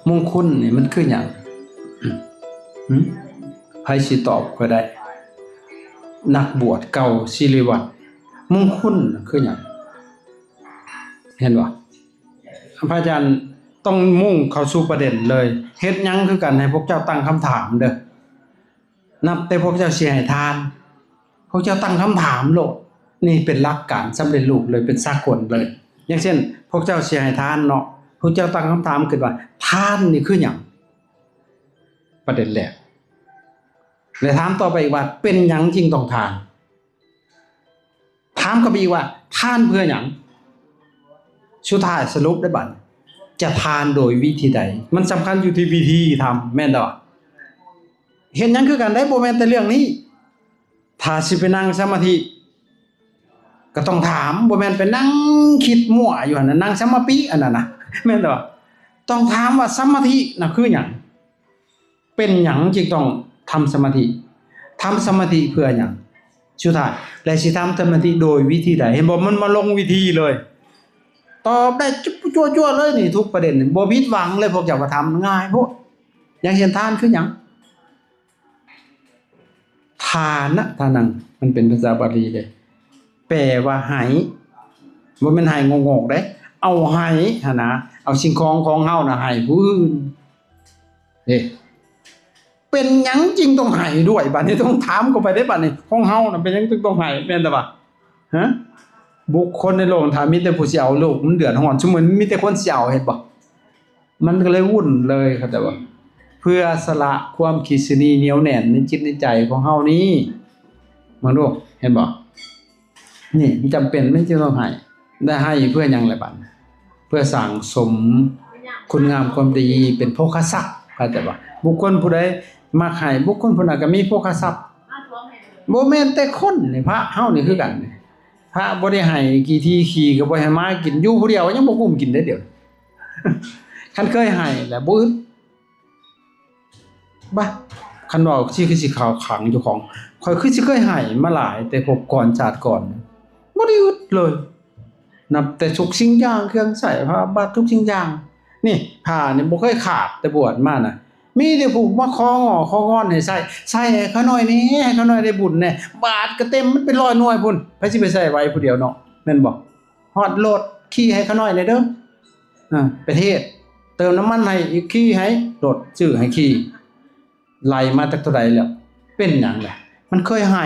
ມຸງຄຸນນີ້ມັນຄືຫຍັງ? ຫຶ? ໃຜຊິຕອບຂ້ອຍໄດ້? ນັກບວດເກົ່າສິລິວັດ, ມຸງຄຸນຄືຫຍັງ? ເຫັນບໍ່? ພະອາຈານຕ້ອງມຸ່ງເຂົ້າສູ່ປະເດັນເລີຍ. ເຮັດຫຍັງຄືກັນ ໃຫ້ພວກເຈົ້າຕັ້ງຄຳຖາມເດີ້. ນັບແຕ່ພວກເຈົ້າຊິໃຫ້ທານ, ພວກເຈົ້າຕັ້ງຄຳຖາມໂລດ. ນີ້ເປັນຫຼັກການສຳເລັດຮູບເລີຍ, ເປັນສາກົນເລີຍ. ຢ່າງເຊັ່ນ ພວກເຈົ້າຊິໃຫ້ທານເນາະ, ພວກເຈົ້າຕັ້ງຄຳຖາມຂຶ້ນວ່າ ທານນີ້ຄືຫຍັງ? ປະເດັນແລກ. ແລະ ຖາມຕໍ່ໄປອີກວ່າ ເປັນຫຍັງຈຶ່ງຕ້ອງທານ? ຖາມກັບອີກວ່າ ທານເພື່ອຫຍັງ? ສຸດທ້າຍສະຫຼຸບໄດ້ບັດ ຈະທານໂດຍວິທີໃດ? ມັນສຳຄັນຢູ່ທີ່ວິທີທຳ ແມ່ນບໍ່? ເຮັດຫຍັງຄືກັນໄດ້ ບໍ່ແມ່ນແຕ່ເລື່ອງນີ້. ຖ້າຊິໄປນັ່ງສະມາທິ ກໍຕ້ອງຖາມ, ບໍ່ແມ່ນໄປນັ່ງຄິດມົ້ວຢູ່ຫັ້ນນະ, ນັ່ງສະມາປິອັນນັ້ນນະ ແມ່ນບໍ່? ຕ້ອງຖາມວ່າສະມາທິນະຄືຫຍັງ? ເປັນຫຍັງຈຶ່ງຕ້ອງທຳສະມາທິ? ທຳສະມາທິເພື່ອຫຍັງ? ສຸດທ້າຍ ແລະ ຊິທຳສະມາທິໂດຍວິທີໃດ? ເຫັນບໍ່? ມັນມາລົງວິທີເລີຍ. ຕອບໄດ້ຈົວໆເລີຍນີ້ ທຸກປະເດັນ ບໍ່ຜິດຫວັງເລີຍ. ພວກເຈົ້າກໍທຳງ່າຍໂພດ. ຢ່າງເຊັ່ນ ທານຄືຫຍັງ? ທານະ ທານັງ ມັນເປັນພາສາບາລີເດ້ ແປວ່າໃຫ້, ບໍ່ແມ່ນໃຫ້ງອກໆເດ້, ເອົາໃຫ້ຫັ້ນນະ, ເອົາສິ່ງຂອງຂອງເຮົານະໃຫ້ຜູ້ອື່ນເດ້. ເປັນຫຍັງຈຶ່ງຕ້ອງໃຫ້ດ້ວຍ? ບາດນີ້ຕ້ອງຖາມເຂົ້າໄປເດ້ ບາດນີ້ ຂອງເຮົານະ ເປັນຫຍັງຈຶ່ງຕ້ອງໃຫ້? ແມ່ນແຕ່ວ່າ ຮະ? ບຸກຄົນໃນໂລກ ຖ້າມີແຕ່ຜູ້ຊິເອົາ ໂລກມັນເດືອດຮ້ອນ. ຊຸມມື້ມີແຕ່ຄົນຊິເອົາ ເຫັນບໍ່? ມັນກໍເລີຍວຸ່ນເລີຍ ເຂົ້າໃຈບໍ່? ເພື່ອສະຫຼະຄວາມຄິດຊະນີໜຽວແໜ້ນໃນຈິດໃນໃຈຂອງເຮົານີ້ ເບິ່ງດູ ເຫັນບໍ່? ນີ້ມັນຈຳເປັນ ມັນຈຶ່ງຕ້ອງໃຫ້. ແລະ ໃຫ້ເພື່ອຫຍັງລະບັດ? ເພື່ອສັ່ງສົມຄຸນງາມຄວາມດີເປັນໂພຄະຊັບ ເຂົ້າໃຈບໍ່? ບຸກຄົນຜູ້ໃດມັກໃຫ້ ບຸກຄົນຜູ້ນັ້ນກໍມີໂພຄະຊັບ. ບໍ່ແມ່ນແຕ່ຄົນນີ້ ພະເຮົານີ້ຄືກັນ. ພະບໍ່ໄດ້ໃຫ້ກີ່ທີ ຂີ້ກໍບໍ່ໃຫ້ໝາກິນ, ຢູ່ຜູ້ດຽວຍັງບໍ່ກຸ້ມກິນເດ້ດຽວ. ຄັນເຄີຍໃຫ້ແລ້ວບໍ່ອຶດ. ບາ ຄັນເວົ້າຊິຄືຊິເຂົ້າຂັງເຈົ້າຂອງ. ຂ້ອຍຄືຊິເຄີຍໃຫ້ມາຫຼາຍແຕ່ພົບກ່ອນຊາດກ່ອນ, ບໍ່ໄດ້ອຶດເລີຍ. ນັບແຕ່ທຸກສິ່ງຢ່າງ, ເຄື່ອງໃຊ້, ຜ້າບາດ, ທຸກສິ່ງຢ່າງ. ນີ້ ຜ້ານີ້ບໍ່ເຄີຍຂາດແຕ່ບວດມານະ. ມີແຕ່ຜູ້ມາຂໍງໍຂໍງອນໃຫ້ໃຊ້, ໃສ່ໃຫ້ຂ້ານ້ອຍແດ່, ໃຫ້ຂ້ານ້ອຍໄດ້ບຸນແດ່. ບາດກໍເຕັມ, ມັນເປັນຮ້ອຍໜ່ວຍພຸ້ນ. ໃຜຊິໄປໃຊ້ໄຫວຜູ້ດຽວເນາະ, ແມ່ນບໍ່? ຮອດໂລດ, ຂີ່ໃຫ້ຂ້ານ້ອຍແດ່ເດີ້. ອາ ໄປເທດ, ເຕີມນ້ຳມັນໃຫ້ອີກ, ຂີ່ໃຫ້ລົດ, ຊື້ໃຫ້ຂີ່. ໄລ່ມາຈາກເທົ່າໃດແລ້ວ? ເປັນຫຍັງລະ? ມັນເຄີຍໃຫ້,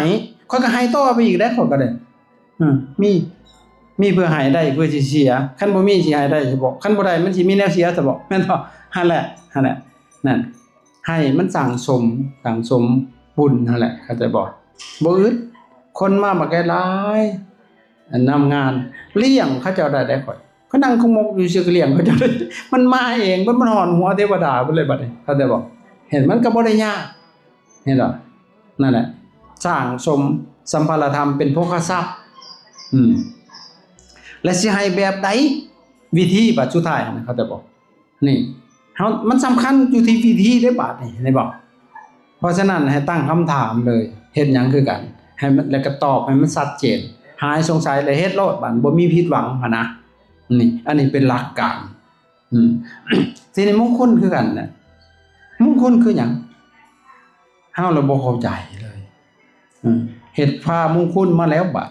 ຂ້ອຍກໍໃຫ້ຕໍ່ໄປອີກແຫຼະ, ຂ້ອຍກໍໄດ້. ເອີ ມີ, ມີເພື່ອໃຫ້, ໄດ້ເພື່ອຊິເສຍ. ຄັນບໍ່ມີຊິໃຫ້ໄດ້ຊະບໍ? ຄັນບໍ່ໄດ້ມັນຊິມີແນວເສຍຊະບໍ? ແມ່ນບໍ່? ຫັ້ນແຫຼະ, ຫັ້ນແຫຼະ, ນັ້ນ. ໃຫ້ມັນສັ່ງສົມ, ສັ່ງສົມບຸນຫັ້ນແຫຼະ, ເຂົ້າໃຈບໍ່? ບໍ່ອຶດ, ຄົນມາບັກຫຼາຍໆ, ອັນນຳງານລ້ຽງເຂົາເຈົ້າໄດ້ເດ້ຂ້ອຍ. ເຂົານັ່ງກົກມົກຢູ່ຊື່ກໍລ້ຽງເຂົາເຈົ້າ, ມັນມາເອງ, ມັນ ມັນຫອນຫົວເທວະດາເບິດເລີຍບັດນີ້, ເຂົ້າໃຈບໍ່? ເຫັນ, ມັນກໍບໍ່ໄດ້ຍາກ, ເຫັນບໍ່? ນັ້ນແຫຼະ, ສ້າງສົມສຳພາລະທຳເປັນໂພຄະຊັບ. ອືມ ແລະ ຊິໃຫ້ແບບໃດ? ວິທີ ບັດສຸດທ້າຍຫັ້ນນະ, ເຂົ້າໃຈບໍ່? ນີ້ ເຮົາ ມັນສຳຄັນຢູ່ທີ່ວິທີເດ້ບາດນີ້, ເຫັນບໍ່? ເພາະສະນັ້ນໃຫ້ຕັ້ງຄຳຖາມເລີຍ, ເຮັດຫຍັງຄືກັນ? ໃຫ້ມັນ ແລ້ວກໍຕອບໃຫ້ມັນຊັດເຈນ, ຫາຍສົງໄສ ແລ້ວເຮັດໂລດ, ບາດບໍ່ມີຜິດຫວັງຫັ້ນນະ. ນີ້ ອັນນີ້ເປັນຫຼັກການ. ອືມ ທີນີ້ມຸງຄຸນຄືກັນນະ, ມຸງຄຸນຄືຫຍັງ? ເຮົາລະບໍ່ເຂົ້າໃຈເລີຍ. ເອີ ເຮັດພາມຸງຄຸນມາແລ້ວບາດ,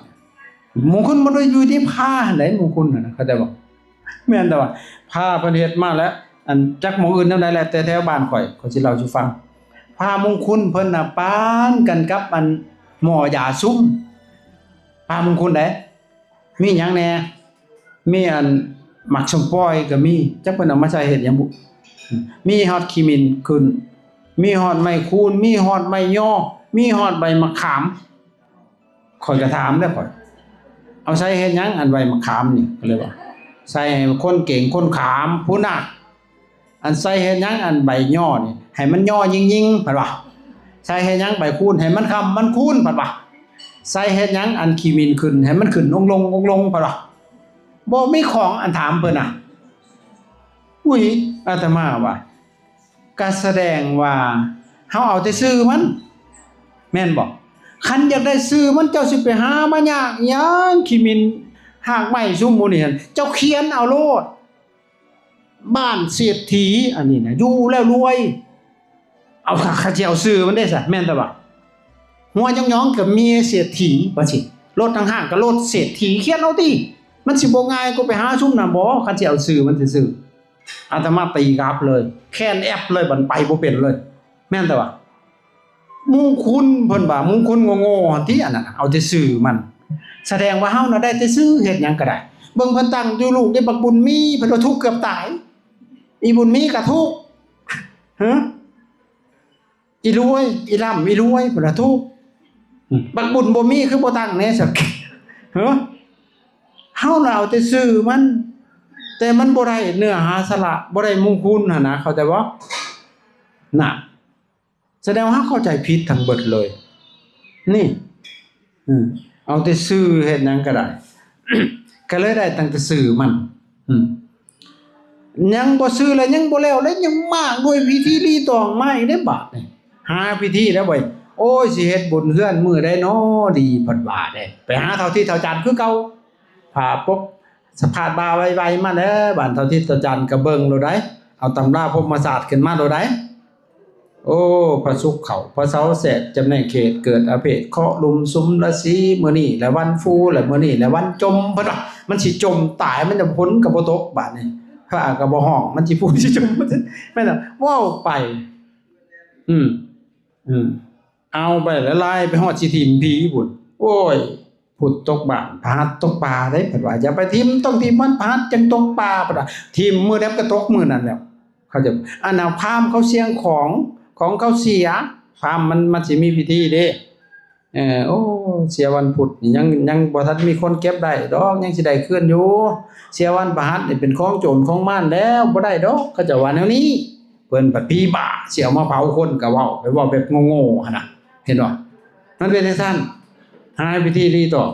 ມຸງຄຸນບໍ່ໄດ້ຢູ່ທີ່ພາຫັ້ນໃດ, ມຸງຄຸນຫັ້ນນະ, ເຂົ້າໃຈບໍ່? ແມ່ນແຕ່ວ່າພາເພິ່ນເຮັດມາແລ້ວ, ອັນ ຈັກໝ່ອງອື່ນແນວໃດແຫຼະ, ແຕ່ແຖວບ້ານຂ້ອຍ, ຂ້ອຍຊິເລົ່າສູ່ຟັງ. ພາມຸງຄຸນເພິ່ນນະປານກັນກັບ ອັນ ໝໍ້ຢາຊຸມ. ພາມຸງຄຸນໃດ ມີຫຍັງແດ່? ມີອັນໝາກສົມປອຍກໍມີ, ຈັກເພິ່ນເອົາມາໃສ່ເຮັດຫຍັງບຸ? ມີຮອດຂີ້ໝິ່ນຂຶ້ນ, ມີຮອດໄມ້ຄູນ, ມີຮອດໄມ້ຍໍ, ມີຮອດໃບໝາກຂາມ. ຂ້ອຍກໍຖາມແລ້ວ, ຂ້ອຍ ເອົາໃສ່ເຮັດຫຍັງ ອັນໃບໝາກຂາມນີ້? ກໍເລີຍວ່າ ໃສ່ໃຫ້ຄົນເກັ່ງຄົນຂາມພຸ້ນນະ. ອັນໃສ່ເຮັດຫຍັງ ອັນໃບຍໍນີ້ ໃຫ້ມັນຍໍຍິ່ງໆ ເພິ່ນວ່າ. ໃສ່ເຮັດຫຍັງ ໃບຄູນ ໃຫ້ມັນຄ້ຳມັນຄູນ ເພິ່ນວ່າ. ໃສ່ເຮັດຫຍັງ ອັນຂີ້ໝິ່ນຂຶ້ນ ໃຫ້ມັນຂຶ້ນລົງໆ ລົງໆ ເພິ່ນວ່າ. ບໍ່ມີຂອງ ອັນຖາມເພິ່ນນະ. ອຸ້ຍ ອາດຕະມາວ່າ ກະສະແດງວ່າເຮົາເອົາແຕ່ຊື່ມັນ ແມ່ນບໍ່? ຄັນຢາກໄດ້ຊື່ມັນ ເຈົ້າຊິໄປຫາມາຍາກອີຫຍັງ? ຂີ້ໝິ່ນ ຮາກໄມ້ຊຸມໝູ່ນີ້ຫັ້ນ ເຈົ້າຂຽນເອົາໂລດ. ບ້ານເສດຖີ ອັນນີ້ນະ ຢູ່ແລ້ວລວຍ. ເອົາ ເຂົາຊິເອົາຊື່ມັນເດ້ຊະ ແມ່ນແຕ່ວ່າ ຫົວຫຍອງໆກໍເມຍເສດຖີວ່າຊີ້ ລົດຫ້າງໆກໍລົດເສດຖີ ຂຽນເອົາຕິ. ມັນຊິບໍ່ງ່າຍກວ່າໄປຫາຊຸມນັ້ນບໍ ຄັນຊິເອົາຊື່ມັນຊື່ໆ? ອາດຕະມາຕີກັບເລີຍ ແຄ້ນແອບເລີຍ ບັດໄປບໍ່ເປັນເລີຍ ແມ່ນແຕ່ວ່າ ມຸງຄຸນ ເພິ່ນວ່າມຸງຄຸນໂງ່ໆຫັ້ນຕິ ອັນນັ້ນເອົາແຕ່ຊື່ມັນ. ສະແດງວ່າເຮົານະໄດ້ແຕ່ຊື່ ເຮັດຫຍັງກໍໄດ້. ເບິ່ງເພິ່ນຕັ້ງຢູ່ລູກເດ້ ບັກບຸນມີ ເພິ່ນວ່າທຸກເກືອບຕາຍ. ອີບຸນມີກໍທຸກ ຮະ ອີລວຍ ອີລ່ຳ ອີລວຍ ເພິ່ນວ່າທຸກ. ບັກບຸນບໍ່ມີຄືບໍ່ຕັ້ງແດ່ຊະ ຮະ. ເຮົານະເອົາແຕ່ຊື່ມັນ ແຕ່ມັນບໍ່ໄດ້ເນື້ອຫາສາລະ ບໍ່ໄດ້ມຸງຄຸນຫັ້ນນະ ເຂົ້າໃຈບໍ່? ນະ ສະແດງວ່າເຮົາເຂົ້າໃຈຜິດທັງເບິດເລີຍນີ້. ເອີ ເອົາແຕ່ຊື່ເຮັດຫຍັງກໍໄດ້ ກໍເລີຍໄດ້ຕັ້ງແຕ່ຊື່ມັນ. ອືມ ຍັງບໍ່ຊື່ ແລະຍັງບໍ່ແລ້ວ ແລະຍັງມາດ້ວຍພິທີລີຕອງມາອີກເດ້ບາດນີ້. ຫາພິທີແລ້ວເວີຍ ໂອ້ຍ ຊິເຮັດບຸນເຮືອນມື້ໃດນໍດີ ເພິ່ນວ່າເດ້. ໄປຫາເຖົ້າທິດເຖົ້າຈານຄືເກົ່າ ຜ້າປົກ ສະພາດບ່າໄວໆມາແລ້ວ. ບາດເຖົ້າທິດເຖົ້າຈານກໍເບິ່ງໂລດໃດ ເອົາຕຳລາພົມມະສາດຂຶ້ນມາໂລດໃດ. ໂອ້ ພະສຸກເຂົ້າ ພະເສົາແຊກ ຈຳແນກເຂດ ເກີດອາເພດ ເຄາະລຸມສຸມລາສີ ມື້ນີ້ແຫຼະວັນຟູ ແລະມື້ນີ້ແຫຼະວັນຈົມ ເພິ່ນວ່າ ມັນຊິຈົມຕາຍ ມັນຈະຝົນກໍບໍ່ຕົກບາດນີ້ ຟ້າກໍບໍ່ຮ້ອງ ມັນຊິຟູຊິຈົມ ແມ່ນລະ ເວົ້າໄປ. ອືມ ອືມ ເອົາໄປລະລາຍ ໄປຮອດຊິຖິ້ມຜີພຸ້ນ. ໂອ້ຍ ພຸດຕົກບ້ານ ພະຫັດຕົກປ່າເດ້ ເພິ່ນວ່າ ຢ່າໄປຖິ້ມ ຕ້ອງຖິ້ມວັນພະຫັດຈຶ່ງຕົກປ່າ ເພິ່ນວ່າ ຖິ້ມມື້ໃດມັນກໍຕົກມື້ນັ້ນແຫຼ້ວ. ເຂົາຈະ ອັນນະ ພາມເຂົາສ່ຽງຂອງ ຂອງເຂົາເສຍ ພາມມັນ ມັນຊິມີພິທີເດ້. ເອີ ໂອ້ ເສຍວັນພຸດນີ້ ຍັງ ຍັງບໍ່ທັນມີຄົນເກັບໄດ້ດອກ ຍັງຊິໄດ້ຄືນຢູ່. ເສຍວັນພະຫັດນີ້ເປັນຂອງໂຈນຂອງມານແລ້ວ ບໍ່ໄດ້ດອກ ເຂົາເຈົ້າວ່າແນວນີ້. ເພິ່ນບັດຜີບ້າ ຊິເອົາມາເຜົາຄົນກໍເວົ້າ ໄປເວົ້າແບບໂງ່ໆຫັ້ນນະ ເຫັນບໍ່? ມັນເປັນຈັ່ງຊັ້ນ. ຫາວິທີລີຕອງ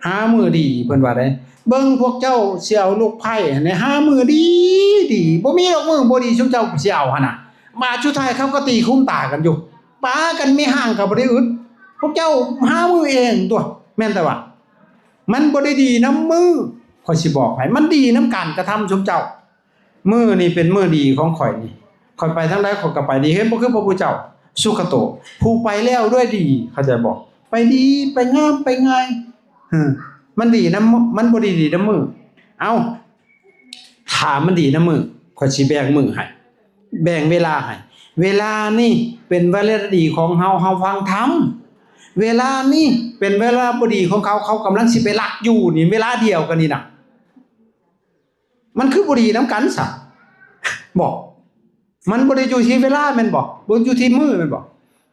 ຫາມື້ດີ ເພິ່ນວ່າໄດ໋. ເບິ່ງພວກເຈົ້າຊິເອົາລູກໄພ້ຫັ້ນ ຫາມື້ດີດີ ບໍ່ມີດອກມື້ບໍ່ດີ ຊຸມເຈົ້າຊິເອົາຫັ້ນນະ. ບາດສຸດທ້າຍເຂົາກໍຕີຄຸ້ມຕາກັນຢູ່ ປາກັນມີຫ້າງກໍບໍ່ໄດ້ອຶດ. ພວກເຈົ້າຫາມື້ເອງຕົວະ ແມ່ນແຕ່ວ່າ ມັນບໍ່ໄດ້ດີນຳມື້ ຂ້ອຍຊິບອກໃຫ້ ມັນດີນຳການກະທຳຊຸມເຈົ້າ. ມື້ນີ້ເປັນມື້ດີຂອງຂ້ອຍນີ້ ຂ້ອຍໄປທາງໃດຂ້ອຍກໍໄປດີ ເຮັດບໍ່ຄືພະພຸດທະເຈົ້າ ສຸຂະໂຕ ຜູ້ໄປແລ້ວດ້ວຍດີ ເຂົ້າໃຈບໍ່? ໄປດີ ໄປງາມ ໄປງ່າຍ. ເອີ ມັນດີນຳ ມັນບໍ່ໄດ້ດີນຳມື້. ເອົ້າ ຖ້າມັນດີນຳມື້ ຂ້ອຍຊິແບ່ງມື້ໃຫ້ ແບ່ງເວລາໃຫ້. ເວລານີ້ເປັນເວລາດີຂອງເຮົາ ເຮົາຟັງທຳ. ເວລານີ້ເປັນເວລາບໍ່ດີຂອງເຂົາ ເຂົາກຳລັງຊິໄປລັກຢູ່ນີ້ ເວລາດຽວກັນນີ້ນະ. ມັນຄືບໍ່ດີນຳກັນຊະ ບໍ່? ມັນບໍ່ໄດ້ຢູ່ທີ່ເວລາແມ່ນບໍ່? ບໍ່ຢູ່ທີ່ມື້ແມ່ນບໍ່?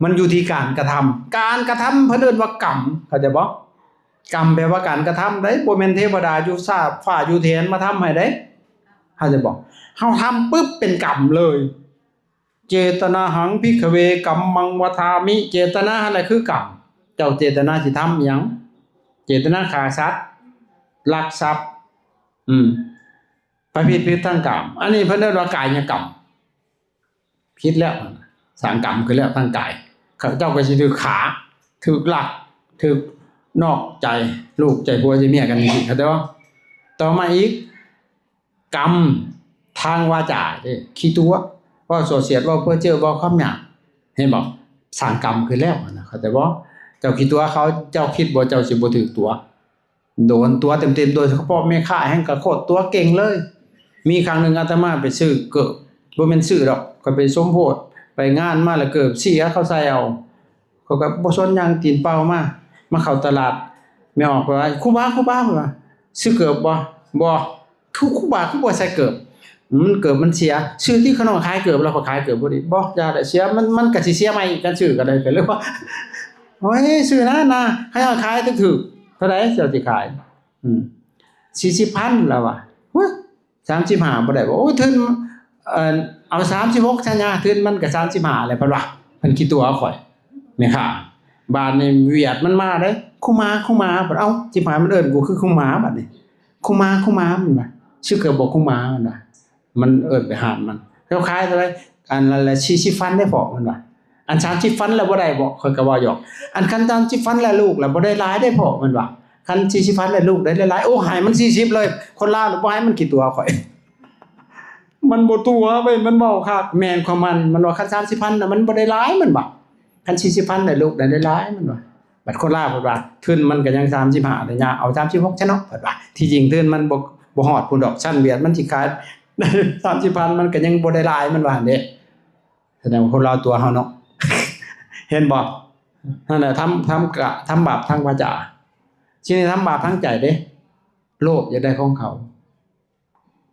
ມັນຢູ່ທີ່ການກະທຳ. ການກະທຳເພິ່ນເອີ້ນວ່າກຳ ເຂົ້າໃຈບໍ່? ກຳແປວ່າການກະທຳເດ້ ບໍ່ແມ່ນເທວະດາຢູ່ຟ້າຢູ່ແຖນມາທຳໃຫ້ເດ້ ເຂົ້າໃຈບໍ່? ເຮົາທຳປຶບເປັນກຳເລີຍ. ເຈຕະນາຫັງ ພິກຂະເວ ກຳມັງ ວະທາມິ. ເຈຕະນາຫັ້ນແຫຼະຄືກຳ. ເຈົ້າເຈຕະນາຊິທຳອີ່ຫຍັງ? ເຈຕະນາຂ້າສັດ ລັກຊັບ ອືມ ປະພຶດຜິດທາງກາມ. ອັນນີ້ເພິ່ນເອີ້ນວ່າກາຍະກຳ. ຜິດແລ້ວ ສ້າງກຳຂຶ້ນແລ້ວທາງກາຍ. ເຂົາເຈົ້າກໍຊິຖືກຂ້າ ຖືກລັກ ຖືກນອກໃຈ ລູກໃຈຜົວໃຈເມຍກັນຈັ່ງຊີ້ ເຂົ້າໃຈບໍ່? ຕໍ່ມາອີກ ກຳທາງວາຈາເດ້ ຂີ້ຕົວະ ເວົ້າສໍ້ສຽດ ເວົ້າເພີ້ເຈີ້ ເວົ້າຄຳຫຍາບ ເຫັນບໍ່? ສ້າງກຳຂຶ້ນແລ້ວນະ ເຂົ້າໃຈບໍ່? ເຈົ້າຂີ້ຕົວະເຂົາ ເຈົ້າຄິດບໍ່ ເຈົ້າຊິບໍ່ຖືກຕົວະ? ໂດນຕົວະເຕັມໆ ໂດຍສະເພາະແມ່ຄ້າແຮ່ງກະໂຄດຕົວະເກັ່ງເລີຍ. ມີຄັ້ງໜຶ່ງອາດຕະມາໄປຊື້ເກີບ ບໍ່ແມ່ນຊື້ດອກ ຂ້ອຍໄປສົມໂພດ ໄປງານມາແລ້ວເກີບເສຍ ເຂົາໃສ່ເອົາ. ຂ້ອຍກໍບໍ່ສົນຫຍັງ ຕີນເປົ່າມາ ມາເຂົ້າຕະຫຼາດ ແມ່ອອກໄປວ່າ ຄູບາ ຄູບາ ເພິ່ນວ່າ ຊື້ເກີບບໍ່? ບໍ່. ຄູ ຄູບາຄືບໍ່ໃສ່ເກີບ? ມັນເກີບມັນເສຍ. ຊື້ຕິ ຂ້ານ້ອຍຂາຍເກີບ ລາວກໍຂາຍເກີບພໍດີ. ບໍ່ ຢ່າແຫຼະ ເສຍ ມັນ ມັນກໍຊິເສຍໃໝ່ອີກ ຄັນຊື້ກໍໄດ້. ກໍເລີຍວ່າ ໂອ້ຍ ຊື້ນະ ນະ ຂ້ານ້ອຍຂາຍຖືກໆ. ເທົ່າໃດເຈົ້າຊິຂາຍ? ອືມ ສີ່ສິບພັນ ລາວວ່າ. ໂອ້ຍ ສາມສິບຫ້າບໍ່ໄດ້ບໍ? ໂອ້ຍ ທຶນ ເອີ ເອົາສາມສິບຫົກຊະຍາ ທຶນມັນກໍສາມສິບຫ້າແຫຼະ ເພິ່ນວ່າ. ເພິ່ນຂີ້ຕົວະຂ້ອຍ ແມ່ຄ້າ. ບາດນີ້ຫວຽດມັນມາເດ້ ຄູມາ ຄູມາ. ເພິ່ນ ເອົ້າ ຊິພາມັນເອີ້ນກູຄືຄູມາ ບາດນີ້ ຄູມາ ຄູມາ ມັນວ່າ. ຊື້ເກີບບໍ່ຄູມາ ມັນວ່າ. ມັນເອີ້ນໄປຮ້ານມັນ ເຈົ້າຂາຍເທົ່າໃດ? ອັນນັ້ນແຫຼະ ສີ່ສິບພັນໄດ້ພໍ້ ມັນວ່າ. ອັນສາມສິບພັນລະບໍ່ໄດ້ບໍ? ຂ້ອຍກໍເວົ້າຫຍອກ. ອັນຄັນສາມສິບພັນລະລູກລະບໍ່ໄດ້ຫຼາຍໄດ້ພໍ້ ມັນວ່າ. ຄັນສີ່ສິບພັນລະລູກໄດ້ຫຼາຍໆ. ໂອ້ ໃຫ້ມັນສີ່ສິບເລີຍ. ຄົນລາວລະບໍ່ໃຫ້ມັນຂີ້ຕົວະຂ້ອຍ. ບໍ່ ມັນບໍ່ຕົວະເວີຍ ມັນເວົ້າຄັກ ແມ່ນຂອງມັນ. ມັນວ່າຄັນສາມສິບພັນນະ ມັນບໍ່ໄດ້ຫຼາຍ ມັນວ່າ ຄັນສີ່ສິບພັນນະ ລູກໄດ້ຫຼາຍ ມັນວ່າ. ບັດຄົນລາວເພິ່ນວ່າທຶນມັນກໍຍັງສາມສິບຫ້າ ແຕ່ຍາເອົາສາມສິບຫົກຊະເນາະ ເພິ່ນວ່າ. ທີ່ຈິງທຶນມັນບໍ່ ບໍ່ຮອດພຸ້ນດອກ ຊັ້ນຫວຽດມັນຊິຂາຍ ສາມສິບພັນ ມັນກໍຍັງບໍ່ໄດ້ຫຼາຍ ມັນວ່າຫັ້ນເດ້. ສະແດງວ່າຄົນລາວຕົວະເຮົາເນາະ ເຫັນບໍ່? ນັ້ນແຫຼະ ທຳ ທຳກະ ທຳບາບທາງວາຈາ ຊິໄດ້ທຳບາບທາງໃຈເດ້. ໂລບຢາກໄດ້ຂອງເຂົາ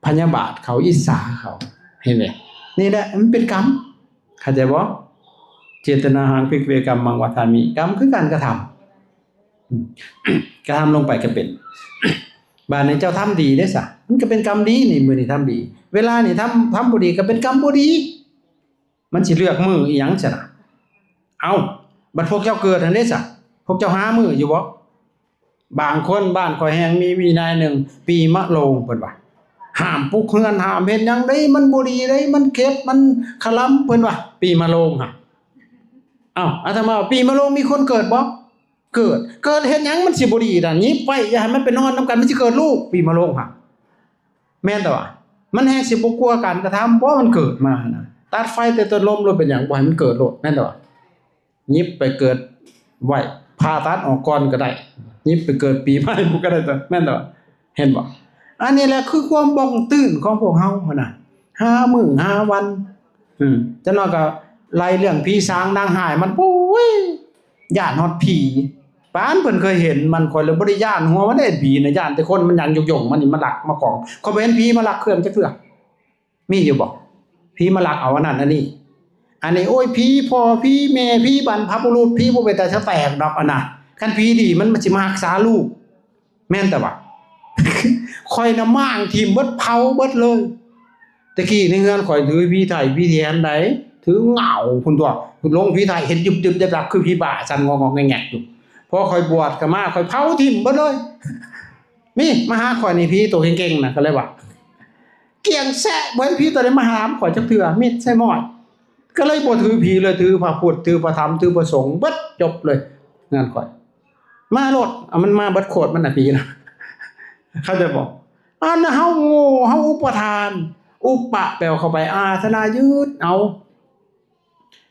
ພະຍາບາດເຂົາ ອິດສາເຂົາ ເຫັນເດ້. ນີ້ແຫຼະມັນເປັນກຳ ເຂົ້າໃຈບໍ່? ເຈຕະນາຮັງ ພິກຂະເວ ກຳມັງ ວັດຖາມິ. ກຳຄືການກະທຳ ອືມ ກະທຳລົງໄປກໍເປັນ. ບາດນີ້ເຈົ້າທຳດີເດ້ຊະ ມັນກໍເປັນກຳດີ. ນີ້ມື້ນີ້ທຳດີ ເວລານີ້ທຳ ທຳບໍ່ດີກໍເປັນກຳບໍ່ດີ. ມັນຊິເລືອກມື້ອີ່ຫຍັງຊັ້ນນະ? ເອົ້າ ບັດພວກເຈົ້າເກີດຫັ້ນເດ້ຊະ ພວກເຈົ້າຫາມື້ຢູ່ບໍ່? ບາງຄົນ ບ້ານຂ້ອຍແຮ່ງມີວິໄນໜຶ່ງ ປີມະໂລງ ເພິ່ນວ່າ ຫ້າມປຸກເຮືອນ ຫ້າມເຮັດຫຍັງເດ້ ມັນບໍ່ດີເດ້ ມັນເຄັດ ມັນຄະລຳ ເພິ່ນວ່າ ປີມະໂລງຫັ້ນ. ເອົ້າ ອາດຕະມາວ່າ ປີມະໂລງມີຄົນເກີດບໍ່? ເກີດ ເກີດເຮັດຫຍັງ ມັນຊິບໍ່ດີດາ ຫຍິບໄວ້ ຢ່າໃຫ້ມັນໄປນອນນຳກັນ ມັນຊິເກີດລູກ ປີມະໂລງຫັ້ນ. ແມ່ນແຕ່ວ່າ ມັນແຮງຊິບໍ່ກົວການກະທຳ ເພາະມັນເກີດມາຫັ້ນນະ. ຕັດໄຟແຕ່ຕົ້ນລົມໂລດ ເປັນຫຍັງ ບໍ່ໃຫ້ມັນເກີດໂລດ ແມ່ນແຕ່ວ່າ. ຫຍິບໄປເກີດໄວ້ ຜ່າຕັດອອກກ່ອນກໍໄດ້ ຫຍິບໄປເກີດປີໃໝ່ພຸ້ນກໍໄດ້ຕົວະ ແມ່ນແຕ່ວ່າ. ເຫັນບໍ່? ອັນນີ້ແຫຼະຄືຄວາມບ່ອງຕື່ນຂອງພວກເຮົາຫັ້ນນະ ຫາມື້ຫາວັນ. ອືມ ຈັກໜ້ອຍກໍໄລ່ເລື່ອງຜີສາງນາງຮ້າຍ ມັນ ໂອ້ຍ ຢ້ານຮອດຜີ ປານເພິ່ນເຄີຍເຫັນມັນ ຂ້ອຍເລີຍບໍ່ໄດ້ຢ້ານຫົວມັນເດ້ ຜີນະ ຢ້ານແຕ່ຄົນມັນຫຍັງຍົງໆ ມັນນີ້ ມາລັກມາຂອງ. ຂ້ອຍບໍ່ເຫັນຜີມາລັກເຄື່ອງຈັກເທື່ອ ມີຢູ່ບໍ່? ຜີມາລັກເອົາອັນນັ້ນອັນນີ້ ອັນນີ້ ໂອ້ຍ ຜີພໍ່ ຜີແມ່ ຜີບັນພະບຸລຸດ ຜີບໍ່ເປັນຕາສະແຕກດອກອັນນະ. ຄັນຜີດີມັນ ມັນຊິມາຮັກສາລູກ ແມ່ນແຕ່ວ່າ ຂ້ອຍນະມ້າງຖິ້ມເບິດ ເຜົາເບິດເລີຍ. ແຕ່ກີ້ໃນເຮືອນຂ້ອຍຖືຜີໄຖຜີແຖນໃດ ຖືເຫງົ້າພຸ້ນຕົວະ ລົງຜີໄຖເຮັດຍຶບໆ ຍັບໆ ຄືຜີບ້າ ສັ່ນງອກໆແງກໆຢູ່. ພໍຂ້ອຍບວດເຂົ້າມາ ຂ້ອຍເຜົາຖິ້ມເບິດເລີຍ. ມີມາຫາຂ້ອຍນີ້ ຜີໂຕເກັ່ງໆນະ ກໍເລີຍວ່າ ກ້ຽງແຊະ ບໍ່ເຫັນຜີໂຕໃດມາຫາຂ້ອຍຈັກເທື່ອ ມິດໃສ່ໝ້ອຍ. ກໍເລີຍບໍ່ຖືຜີເລີຍ ຖືພະພຸດ ຖືພະທຳ ຖືພະສົງ ເບິດ ຈົບເລີຍ ງານຂ້ອຍ. ມາໂລດ ເອົາມັນມາເບິດໂຄດມັນນະ ຜີນະ ເຂົ້າໃຈບໍ່? ອັນເຮົາໂງ່ ເຮົາອຸປະທານ ອຸປະແປວ່າເຂົ້າໄປ ອາສະນະ ຍຶດເອົາ.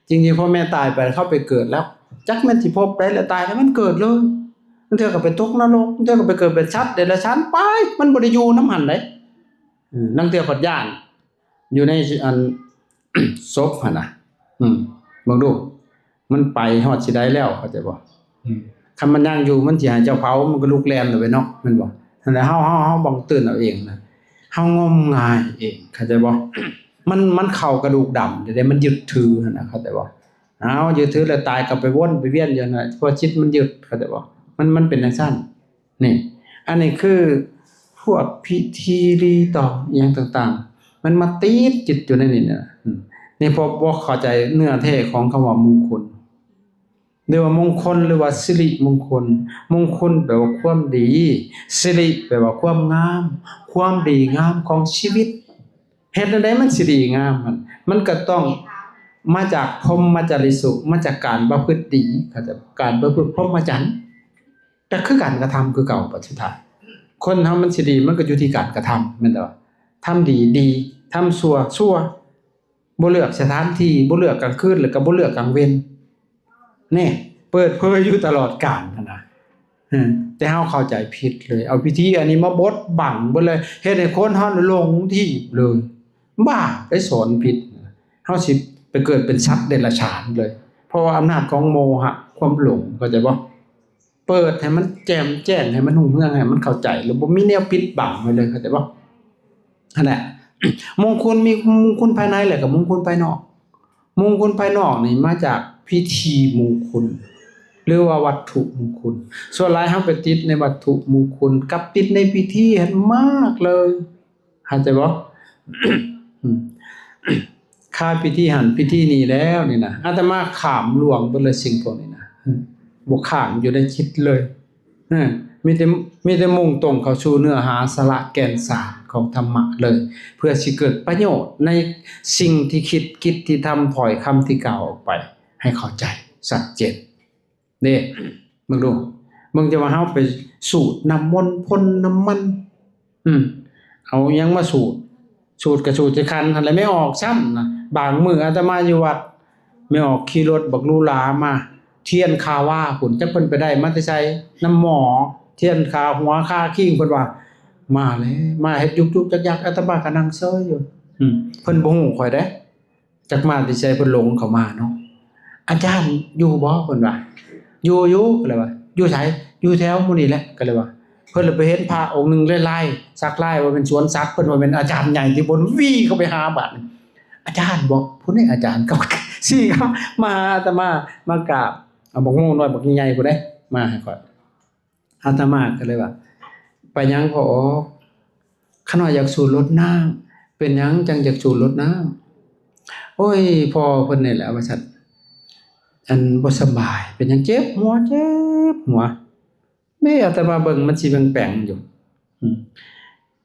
ຈິງໆ ພໍ່ແມ່ຕາຍໄປ ເຂົາໄປເກີດແລ້ວ ຈັກແມ່ນຊິພົບໃດລະ ຕາຍແລ້ວມັນເກີດເລີຍ. ບາງເທື່ອກໍໄປຕົກນະລົກ ບາງເທື່ອກໍໄປເກີດເປັນສັດເດຍລະສານ ໄປ ມັນບໍ່ໄດ້ຢູ່ນຳຫັ້ນໃດ. ເອີ ລາງເທື່ອພັດຢ້ານ ຢູ່ໃນອັນ ສົບຫັ້ນນະ ອືມ ເບິ່ງດູ ມັນໄປຮອດຊິໃດແລ້ວ ເຂົ້າໃຈບໍ່? ອືມ ຄັນມັນຍັງຢູ່ ມັນຊິໃຫ້ເຈົ້າເຜົາ ມັນກໍລຸກແລ່ນເລີຍເນາະ ແມ່ນບໍ່? ຫັ້ນແຫຼະ ເຮົາ ເຮົາ ເຮົາບັງເຕີນເອົາເອງນະ ເຮົາງົມງາຍເອງ ເຂົ້າໃຈບໍ່? ມັນ ມັນເຂົ້າກະດູກດຳເດ້ ມັນຍຶດຖືຫັ້ນນະ ເຂົ້າໃຈບໍ່? ເອົາ ຍຶດຖືແລ້ວ ຕາຍກໍໄປວົນໄປວຽນຢູ່ຫັ້ນນະ ເພາະຈິດມັນຍຶດ ເຂົ້າໃຈບໍ່? ມັນ ມັນເປັນຈັ່ງຊັ້ນ. ນີ້ ອັນນີ້ຄືພວກພິທີລີຕອງອີ່ຫຍັງຕ່າງໆ ມັນມາຕິດຈິດຢູ່ໃນນີ້ນະ. ອືມ ນີ້ ເພາະບໍ່ເຂົ້າໃຈເນື້ອແທ້ຂອງຄຳວ່າມຸງຄຸນ ຫຼືວ່າມຸງຄຸນ ຫຼືວ່າສິລິມຸງຄຸນ. ມຸງຄຸນແປວ່າຄວາມດີ ສິລິແປວ່າຄວາມງາມ ຄວາມດີງາມຂອງຊີວິດ. ເຮັດແນວໃດມັນຊິດີງາມ? ມັນ ມັນກໍຕ້ອງມາຈາກພົມມະຈາລິສຸ ມາຈາກການປະພຶດດີ ເຂົ້າໃຈບໍ່? ການປະພຶດພົມມະຈັນ ກໍຄືການກະທຳຄືເກົ່າ. ບັດສຸດທ້າຍ ຄົນເຮົາມັນຊິດີ ມັນກໍຢູ່ທີ່ການກະທຳ ແມ່ນແຕ່ວ່າ ທຳດີດີ ທຳຊົ່ວຊົ່ວ ບໍ່ເລືອກສະຖານທີ່ ບໍ່ເລືອກກາງຄືນ ແລ້ວກໍບໍ່ເລືອກກາງເວັນ. ນີ້ ເປີດເຜີຍຢູ່ຕະຫຼອດການຫັ້ນນະ. ເອີ ແຕ່ເຮົາເຂົ້າໃຈຜິດເລີຍ ເອົາພິທີອັນນີ້ມາບົດບັງເບິດເລີຍ ເຮັດໃຫ້ຄົນເຮົາຫຼົງທີ່ເລີຍ. ບ້າ ໄປສອນຜິດ ເຮົາຊິໄປເກີດເປັນສັດເດຍລະສານເລີຍ ເພາະວ່າອຳນາດຂອງໂມຫະ ຄວາມຫຼົງ ເຂົ້າໃຈບໍ່? ເປີດໃຫ້ມັນແຈ່ມແຈ້ງ ໃຫ້ມັນຮຸ່ງເຮືອງ ໃຫ້ມັນເຂົ້າໃຈ ແລ້ວບໍ່ມີແນວປິດບັງໄວ້ເລີຍ ເຂົ້າໃຈບໍ່? ຫັ້ນແຫຼະ ມຸງຄຸນ ມີມຸງຄຸນພາຍໃນ ແລ້ວກໍມຸງຄຸນພາຍນອກ. ມຸງຄຸນພາຍນອກນີ້ມາຈາກພິທີມຸງຄຸນ ຫຼືວ່າວັດຖຸມຸງຄຸນ. ສ່ວນຫຼາຍເຮົາໄປຕິດໃນວັດຖຸມຸງຄຸນ ກັບຕິດໃນພິທີຫັ້ນມາກເລີຍ ເຂົ້າໃຈບໍ່? ອືມ ຄາຍພິທີຫັ້ນພິທີນີ້ແລ້ວນີ້ນະ ອາດຕະມາຂ້າມລ່ວງເບິດເລີຍສິ່ງພວກນີ້ນະ ອືມ ບໍ່ຄ້າງຢູ່ໃນຈິດເລີຍ. ເອີ ມີແຕ່ ມີແຕ່ມຸ່ງຕົງເຂົ້າສູ່ເນື້ອຫາສາລະແກ່ນສານຂອງທຳມະເລີຍ ເພື່ອຊິເກີດປະໂຫຍດໃນສິ່ງທີ່ຄິດ ກິດທີ່ທຳ ຖ້ອຍຄຳທີ່ກ່າວອອກໄປ ໃຫ້ເຂົ້າໃຈຊັດເຈນເດ້. ເບິ່ງດູ ເບິ່ງແຕ່ວ່າເຮົາໄປສູດນ້ຳມົນພົ່ນນ້ຳມັນ ອືມ ເອົາຫຍັງມາສູດ? ສູດກະສູດຈະຄັນຫັ້ນແຫຼະ ແມ່ອອກຊ້ຳນະ. ບາງມື້ອາດຕະມາຢູ່ວັດ ແມ່ອອກຂີ່ລົດບັກຫຼູຫຼາມາ ທຽນຄາວາພຸ້ນ ຈັກເພິ່ນໄປໄດ້ມາແຕ່ໃສ ນຳໝໍ ທຽນຄາຫົວຄາຄີງ ເພິ່ນວ່າ ມາແລ້ວ ມາເຮັດຍຸກໆ ຍັກໆ ອາດຕະມາກະນັ່ງເຊີຍຢູ່. ອືມ ເພິ່ນບໍ່ຮູ້ຂ້ອຍເດ້ ຈັກມາແຕ່ໃສ ເພິ່ນຫຼົງເຂົ້າມາເນາະ. ອາຈານຢູ່ບໍ່? ເພິ່ນວ່າ ຢູ່ ຢູ່ ກໍເລີຍວ່າ ຢູ່ໃສ? ຢູ່ແຖວໝູ່ນີ້ແຫຼະ ກໍເລີຍວ່າ. ເພິ່ນລະໄປເຫັນພະອົງໜຶ່ງລາຍໆ ສັກລາຍວ່າແມ່ນສວນສັກ ເພິ່ນວ່າແມ່ນອາຈານໃຫຍ່ທີ່ບົນ ວີ້ເຂົ້າໄປຫາບາດນີ້ ອາຈານບໍ? ຜູ້ນີ້ອາຈານ ກໍຊີ້ເຂົ້າມາຫາອາດຕະມາ ມາກາບ ເອົາບັກໂມງນ້ອຍບັກໃຫຍ່ໆ ຜູ້ໃດມາໃຫ້ຂ້ອຍ. ອາດຕະມາກໍເລີຍວ່າ ໄປຫຍັງພໍ່? ຂ້ານ້ອຍຢາກສູດລົດນ້ຳ. ເປັນຫຍັງຈັ່ງຢາກສູດລົດນ້ຳ? ໂອ້ຍ ພໍ່ເພິ່ນນີ້ແຫຼະວ່າຊັ້ນ ອັນບໍ່ສະບາຍ. ເປັນຫຍັງ? ເຈັບຫົວ ເຈັບຫົວ. ເອີ ອາດຕະມາເບິ່ງມັນຊິແປງໆຢູ່. ອືມ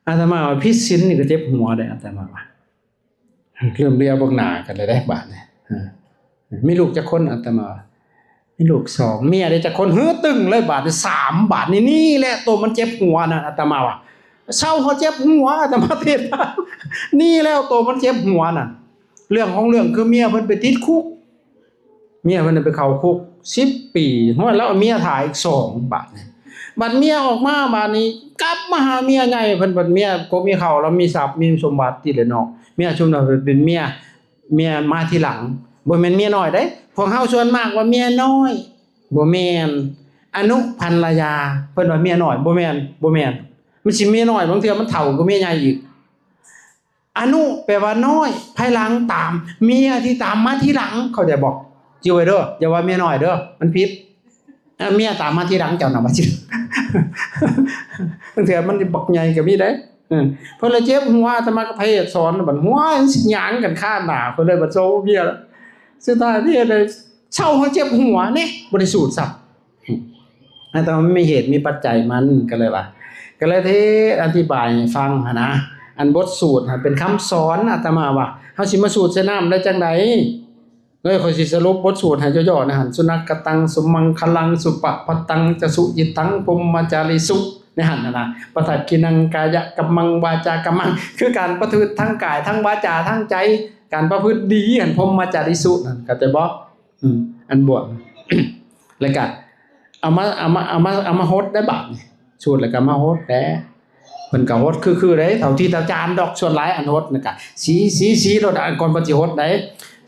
ອາດຕະມາວ່າຜິດສິນນີ້ກໍເຈັບຫົວເດ້ ອາດຕະມາວ່າ. ເລີ່ມລຽວເບິ່ງໜ້າກັນແລ້ວເດ້ບາດນີ້. ເອີ ມີລູກຈັກຄົນ? ອາດຕະມາວ່າ ມີລູກສອງ. ເມຍເດ້ຈັກຄົນ? ຫື ຕຶງເລີຍບາດນີ້ ສາມ. ບາດນີ້ ນີ້ແຫຼະໂຕມັນເຈັບຫົວນະ ອາດຕະມາວ່າ. ເຊົາເຂົາເຈັບຫົວ ອາດຕະມາເທດ ນີ້ແລ້ວໂຕມັນເຈັບຫົວນະ. ເລື່ອງຂອງເລື່ອງຄືເມຍເພິ່ນໄປຕິດຄຸກ ເມຍເພິ່ນໄປເຂົ້າຄຸກສິບປີ ຮອດແລ້ວເອົາເມຍຖ້າອີກສອງບາດນີ້. ບັດເມຍອອກມາບາດນີ້ ກັບມາຫາເມຍໃຫຍ່ເພິ່ນ ບັດເມຍກໍມີເຂົ້າ ລາວມີຊັບມີສົມບັດຕິແຫຼະເນາະ. ເມຍຊຸມນັ້ນເປັນເມຍ ເມຍມາທີຫຼັງ ບໍ່ແມ່ນເມຍນ້ອຍເດ້. ພວກເຮົາສ່ວນມາກວ່າເມຍນ້ອຍ ບໍ່ແມ່ນ ອະນຸພັນລະຍາ ເພິ່ນວ່າເມຍນ້ອຍ ບໍ່ແມ່ນ ບໍ່ແມ່ນ. ມັນຊິເມຍນ້ອຍ ບາງເທື່ອມັນເຖົ້າກວ່າເມຍໃຫຍ່ອີກ. ອະນຸແປວ່ານ້ອຍ ພາຍຫຼັງຕາມ ເມຍທີ່ຕາມມາທີຫຼັງ ເຂົ້າໃຈບໍ່? ຈື່ໄວ້ເດີ ຢ່າວ່າເມຍນ້ອຍເດີ ມັນຜິດ. ເອີ ເມຍຕາມມາທີຫຼັງເຈົ້ານະ ວ່າຊິ ບາງເທື່ອມັນບັກໃຫຍ່ກໍມີເດ້. ເອີ ເພິ່ນລະເຈັບຫົວ ອາດຕະມາກໍໄພສອນ ບັດຫົວຊິຫຍາງກັນຄາໜ້າ ເພິ່ນເລີຍບັດໂຊເມຍ ສຸດທ້າຍເຮັດໃຫ້ເຊົາເຮົາເຈັບຫົວເດ້ ບໍ່ໄດ້ສູດຊ້ຳ. ອາດຕະມາມີເຫດມີປັດໄຈມັນ ກໍເລີຍວ່າ ກໍເລີຍເທດອະທິບາຍໃຫ້ຟັງຫັ້ນນະ. ອັນບົດສູດຫັ້ນເປັນຄຳສອນ ອາດຕະມາວ່າ ເຮົາຊິມາສູດໃສ່ນ້ຳໄດ້ຈັ່ງໃດ? ເອີ ຂ້ອຍຊິສະຫຼຸບບົດສູດໃຫ້ຫຍໍ້ໆ ໃນຫັ້ນ ສຸນັກກະຕັງ ສຸມັງຄະລັງ ສຸປະພັດຕັງ ຈະສຸຈິດຕັງ ພົມມະຈາລິສຸ ໃນຫັ້ນນະ ປະທັກຂິນັງ ກາຍະກັມມັງ ວາຈາກັມມັງ ຄືການປະພຶດທັງກາຍ ທັງວາຈາ ທັງໃຈ ການປະພຶດດີຫັ້ນ ພົມມະຈາລິສຸນັ້ນ ເຂົ້າໃຈບໍ່? ອືມ ອັນບວກ ແລ້ວກະເອົາມາ ເອົາມາ ເອົາມາ ເອົາມາຫົດໄດ້ບາດນີ້ ສູດແລ້ວກະມາຫົດແດ່. ເພິ່ນກະຫົດຄືໆເດ້ ເຖົ້າທີ່ເຖົ້າຈານດອກ ສ່ວນຫຼາຍອັນຫົດນັ້ນກະສີ ສີ ສີໂລດ ອັນກ່ອນເພິ່ນຊິຫົດໄດ້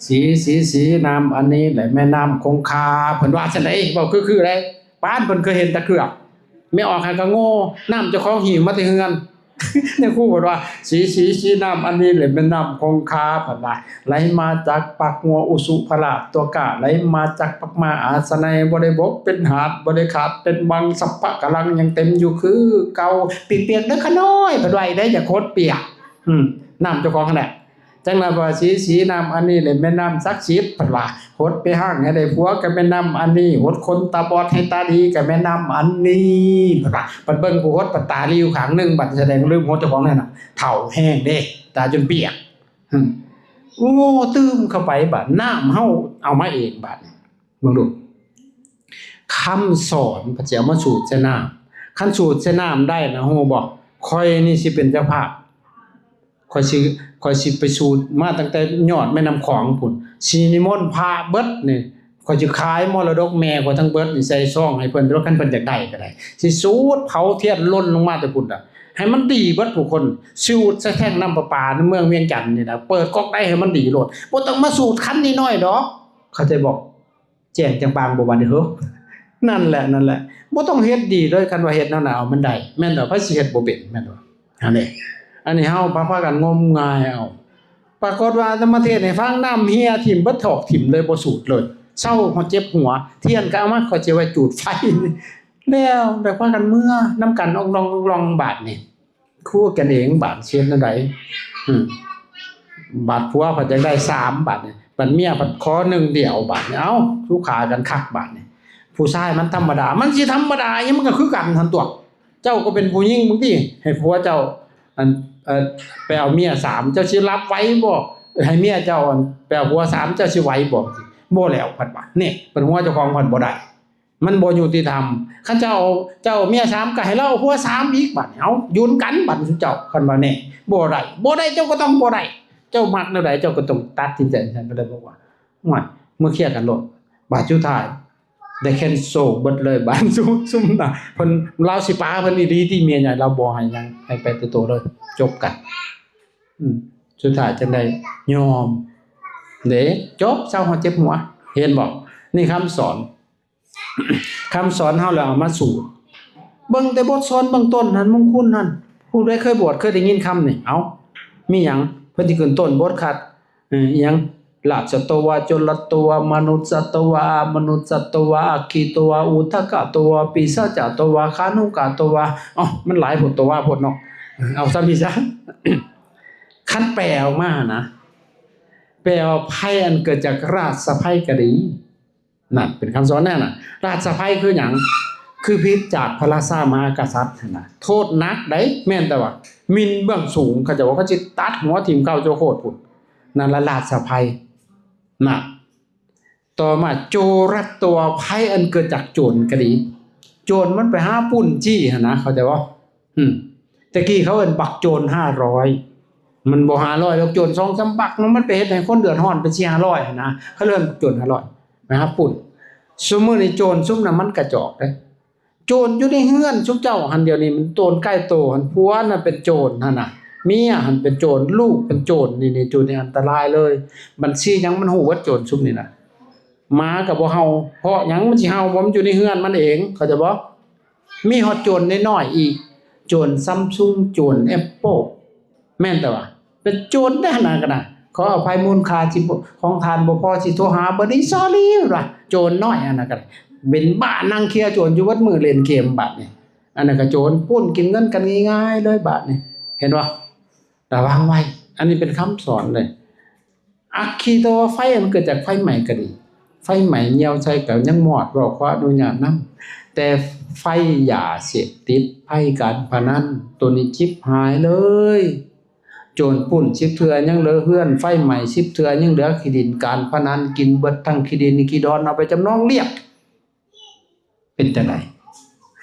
ສີ ສີ ສີ ນ້ຳອັນນີ້ແຫຼະແມ່ນ້ຳຄົງຄາ ເພິ່ນວ່າຊັ້ນເດ້ ເວົ້າຄືໆເດ້. ປານເພິ່ນເຄີຍເຫັນຕາເກືອກ ແມ່ອອກໃຫ້ກະໂງ່ ນ້ຳເຈົ້າຂອງຫິ້ວມາແຕ່ເຮືອນ. ຍາຄູເພິ່ນວ່າ ສີ ສີ ສີ ນ້ຳອັນນີ້ແຫຼະແມ່ນນ້ຳຄົງຄາ ເພິ່ນວ່າ ໄຫຼມາຈາກປາກງົວອຸສຸພະລາດຕົວກ້າ ໄຫຼມາຈາກປາກມ້າອາສະໄນ ບໍ່ໄດ້ບົກເປັນຫາດ ບໍ່ໄດ້ຂາດເປັນວັງ ສັບພະກະລັງຍັງເຕັມຢູ່ຄືເກົ່າ ປີກໆເດີຂະນ້ອຍ ເພິ່ນວ່າອີກເດ້ ຢ່າໂຄດປຽກ ອືມ ນ້ຳເຈົ້າຂອງຫັ້ນແຫຼະ. ຈັ່ງນັ້ນວ່າ ສີ ສີ ນ້ຳອັນນີ້ແຫຼະແມ່ນນ້ຳສັກສິດ ເພິ່ນວ່າ ຫົດໄປຮ້າງໃຫ້ໄດ້ຜົວກໍແມ່ນນ້ຳອັນນີ້ ຫົດຄົນຕາບອດໃຫ້ຕາດີກໍແມ່ນນ້ຳອັນນີ້ ເພິ່ນວ່າ. ບັດເບິ່ງຜູ້ຫົດ ບັດຕາລີ້ຢູ່ຂ້າງໜຶ່ງ ບັດສະແດງລືມຫົດເຈົ້າຂອງນັ້ນນະ ເຖົ້າແຮງເດ້ ຕາຈົນປຽກ ຫຶ ໂອ້ ຕື່ມເຂົ້າໄປ ບາດນ້ຳເຮົາເອົາມາເອງ ບາດນີ້ ເບິ່ງດູ ຄຳສອນເພິ່ນຊິເອົາມາສູດໃສ່ນ້ຳ ຄັນສູດໃສ່ນ້ຳໄດ້ນະ ຮູ້ບໍ່ ຂ້ອຍນີ້ຊິເປັນເຈົ້າພາບ ຂ້ອຍຊິ ຂ້ອຍຊິໄປສູດມາຕັ້ງແຕ່ຍອດແມ່ນ້ຳຂອງພຸ້ນ ຊິນິມົນພະເບິດນີ້ ຂ້ອຍຊິຂາຍມໍລະດົກແມ່ຂ້ອຍທັງເບິດນີ້ໃສ່ຊອງໃຫ້ເພິ່ນ ຫຼືວ່າຄັນເພິ່ນຢາກໄດ້ກໍໄດ້ ຊິສູດເຜົາທຽນຫຼົ່ນລົງມາແຕ່ພຸ້ນລະ ໃຫ້ມັນດີເບິດທຸກຄົນ ສູດໃສ່ແທ້ງນ້ຳປະປາໃນເມືອງວຽງຈັນນີ້ນະ ເປີດກັອກໄດ້ໃຫ້ມັນດີໂລດ ບໍ່ຕ້ອງມາສູດຄັນນ້ອຍໆດອກ ເຂົ້າໃຈບໍ່? ແຈ້ງຈັງປາງບໍ່ວ່າເດີ ເຮີ ນັ້ນແຫຼະ ນັ້ນແຫຼະ ບໍ່ຕ້ອງເຮັດດີເລີຍ ຄັນວ່າເຮັດແນວນັ້ນເອົາມັນໄດ້ ແມ່ນບໍ່? ໃຜຊິເຮັດບໍ່ເປັນ ແມ່ນບໍ່? ອັນນີ້ ອັນນີ້ເຮົາພາ ພາກັນງົມງາຍເອົາ ປາກົດວ່າອາດຕະມາເທດໃຫ້ຟັງ ນ້ຳເຮ່ຍຖິ້ມເບິດ ຖອກຖິ້ມເລີຍ ບໍ່ສູດເລີຍ ເຊົາເຮົາເຈັບຫົວ ທຽນກໍເອົາມາ ຂ້ອຍຊິໄວ້ຈູດໄຟ ແລ້ວ ແລ້ວພາກັນເມືອນຳກັນ ອອກລ່ອງ ອອກລ່ອງ ບາດນີ້ ຄູ່ກັນເອງບາດຊິເຮັດແນວໃດ ອືມ ບາດຜົວພັດຢາກໄດ້ສາມບາດນີ້ ບັດເມຍພັດຂໍໜຶ່ງດຽວບາດນີ້ ເອົ້າ ສູ່ຂ້າກັນຄັກບາດນີ້ ຜູ້ຊາຍມັນທຳມະດາ ມັນຊິທຳມະດາຫຍັງ ມັນກໍຄືກັນຫັ້ນຕົວະ ເຈົ້າກໍເປັນຜູ້ຍິງບາງທີ ໃຫ້ຜົວເຈົ້າ ອັນ ເອີ ໄປເອົາເມຍສາມ ເຈົ້າຊິຮັບໄຫວບໍ່? ໃຫ້ເມຍເຈົ້າ ອັນ ໄປເອົາຜົວສາມ ເຈົ້າຊິໄຫວບໍ່? ບໍ່ແລ້ວ ພັດວ່າ ນີ້ ເພິ່ນຫົວເຈົ້າຂອງເພິ່ນບໍ່ໄດ້ ມັນບໍ່ຍຸຕິທຳ ຄັນເຈົ້າ ເຈົ້າເມຍສາມກໍໃຫ້ລາວເອົາຜົວສາມອີກ ບາດນີ້ ເອົ້າ ຢຸນກັນ ບາດນີ້ ຊຸມເຈົ້າ ຄັນວ່າແນ່ ບໍ່ໄດ້ ບໍ່ໄດ້ ເຈົ້າກໍຕ້ອງບໍ່ໄດ້ ເຈົ້າມັກແນວໃດ ເຈົ້າກໍຕ້ອງຕັດສິນໃຈ. ທ່ານກໍເລີຍບອກວ່າ ໂອ້ຍ ເມືອເຄຍກັນໂລດ. ບາດສຸດທ້າຍໄດ້ແຄນເຊິນເບິດເລີຍ. ບາດຊຸມ ຊຸມນະ ເພິ່ນ ລາວຊິປາເພິ່ນອີ່ຫຼີຕິ ເມຍໃຫຍ່ລາວບໍ່ໃຫ້ຫຍັງ ໃຫ້ໄປແຕ່ໂຕເລີຍ ຈົບກັນ. ອືມ ສຸດທ້າຍຈັ່ງໄດ້ຍອມເດ້ ຈົບ ເຊົາ ເຮົາເຈັບຫົວ. ເຫັນບໍ່? ນີ້ຄຳສອນ ຄຳສອນເຮົາແລ້ວເອົາມາສູດ ເບິ່ງແຕ່ບົດສອນເບື້ອງຕົ້ນຫັ້ນ ມຸງຄຸນຫັ້ນ. ຜູ້ໃດເຄີຍບວດເຄີຍໄດ້ຍິນຄຳນີ້. ເອົ້າ ມີຫຍັງ? ເພິ່ນຊິຂຶ້ນຕົ້ນບົດຄັດ ເອີ ອີຫຍັງ ລາຊະໂຕວາ ໂຈລະໂຕວາ ມະນຸດສະໂຕວາ ອາມະນຸດສະໂຕວາ ອັກຄີໂຕວາ ອຸທະກະໂຕວາ ປີຊາຈະໂຕວາ ຄານຸກະໂຕວາ. ເອົ້າ ມັນຫຼາຍໂພດ ໂຕວາໂພດເນາະ. ເອົາສ່ຳນີ້ຊະ. ຄັນແປອອກມານະ ແປວ່າໄພອັນເກີດຈາກລາຊະໄພກໍດີ. ນັ້ນເປັນຄຳສອນແນວນັ້ນ. ລາຊະໄພຄືຫຍັງ? ຄືຜິດຈາກພະລາຊາມະຫາກະສັດຫັ້ນນະ ໂທດໜັກໃດ໋. ແມ່ນແຕ່ວ່າໝິ່ນເບື້ອງສູງ ເຂົາເຈົ້າວ່າເຂົາຊິຕັດຫົວຖິ້ມເຂົ້າໂຈໂຄດພຸ້ນ. ນັ້ນລະລາຊະໄພນະ. ຕໍ່ມາໂຈຣະໂຕວາ ໄພອັນເກີດຈາກໂຈນກໍດີ. ໂຈນມັນໄປຫາປຸ້ນຈີ້ຫັ້ນນະ ເຂົ້າໃຈບໍ່? ອືມ ແຕ່ກີ້ເຂົາເອີ້ນບັກໂຈນຫ້າຮ້ອຍ ມັນບໍ່ຫ້າຮ້ອຍດອກ ໂຈນສອງສາມບັກເນາະ ມັນໄປເຮັດໃຫ້ຄົນເດືອດຮ້ອນເປັນສີ່ຫ້າຮ້ອຍຫັ້ນນະ ເຂົາເອີ້ນບັກໂຈນຫ້າຮ້ອຍ ໄປຫາປຸ້ນ. ຊຸມມື້ນີ້ໂຈນຊຸມນັ້ນມັນກະຈອກເດ້. ໂຈນຢູ່ໃນເຮືອນຊຸມເຈົ້າຫັ້ນ ດຽວນີ້ມັນໂຕນໃກ້ໂຕຫັ້ນ ຜົວນະເປັນໂຈນຫັ້ນນະ ເມຍຫັ້ນເປັນໂຈນ ລູກເປັນໂຈນ. ນີ້ ນີ້ໂຈນນີ້ອັນຕະລາຍເລີຍ ບັນຊີຫຍັງມັນຮູ້ເບິດໂຈນຊຸມນີ້ນະ. ໝາກໍບໍ່ເຫົ່າ ເພາະຫຍັງມັນຊິເຫົ່າ ບໍ່ ມັນຢູ່ໃນເຮືອນມັນເອງ ເຂົ້າໃຈບໍ່? ມີຮອດໂຈນນ້ອຍໆອີກ ໂຈນຊຳຊຸງ ໂຈນແອັບເປິ້ນ ແມ່ນແຕ່ວ່າເປັນໂຈນໄດ໋ຫັ້ນນະ. ກໍນະ ຂໍອະໄພ ມູນຄ່າຊິ ຂອງທ່ານບໍ່ພໍ ຊິໂທຫາເບີນີ້ sorry ວ່າ ໂຈນນ້ອຍຫັ້ນນະ ກໍເປັນບ້ານັ່ງເຄຍໂຈນຢູ່ເບິດມື້ ເລ່ນເກມບາດນີ້. ອັນນັ້ນກໍໂຈນ ປຸ້ນກິນເງິນກັນງ່າຍໆເລີຍບາດນີ້ ເຫັນບໍ່? ລະວັງໄວ້ ອັນນີ້ເປັນຄຳສອນເລີຍ. ອັກຄີໂຕວາ ໄຟອັນເກີດຈາກໄຟໄໝ້ກໍດີ ໄຟໄໝ້ຍ່ຽວໃສ່ກໍຍັງມອດ ເວົ້າຂໍອະນຸຍາດນຳ. ແຕ່ໄຟຢາເສບຕິດ ໄຟການພະນັນ ໂຕນີ້ຈິບຫາຍເລີຍ. ໂຈນປຸ້ນສິບເທື່ອຍັງເຫຼືອເຮືອນ ໄຟໄໝ້ສິບເທື່ອຍັງເຫຼືອຂີ້ດິນ ການພະນັນກິນເບິດທັງຂີ້ດິນຂີ້ດອນ ເອົາໄປຈຳນອງລຽກ. ເປັນຈັ່ງໃດ?